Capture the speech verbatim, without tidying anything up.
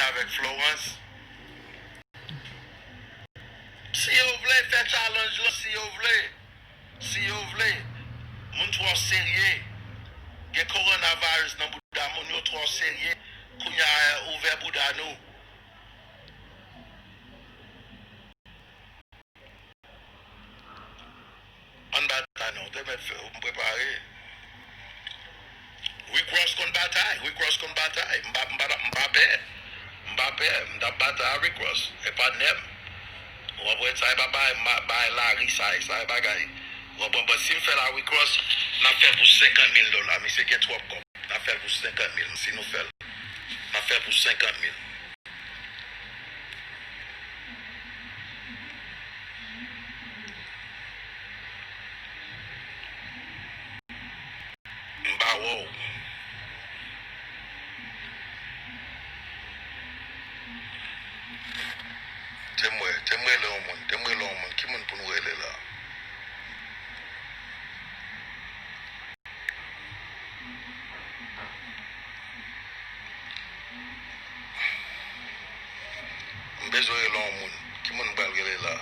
avèk Florence. Si yo vle fè challenge lan, si yo vle, si yo vle, moun twò serye. Gen coronavirus nan bouda moun, yo twò serye. Kounye a, ouvè bouda nou. Ann batay non, te mèt fè, m prepare. Rick Ross konn batay, Rick Ross konn batay. M pa, m pa, m pa pè. M pa pè. M t ap batay a Rick Ross. E pa nèm. Ou konprann sa, e pa bagay, ma-, bagay lari sa, e sa, e bagay. Ou konprann, but si m fè l a Rick Ross, n ap fè l pou senkant mil dola. Misye gen twòp kòb. N ap fè l pou senkant mil. Si nou fè l, n ap fè l pou senkant mil. M pa wè w. Te m wè, te m rele yon moun, te m rele yon moun. Ki moun pou n rele la? M bezwen rele yon moun. Ki moun m pral rele la?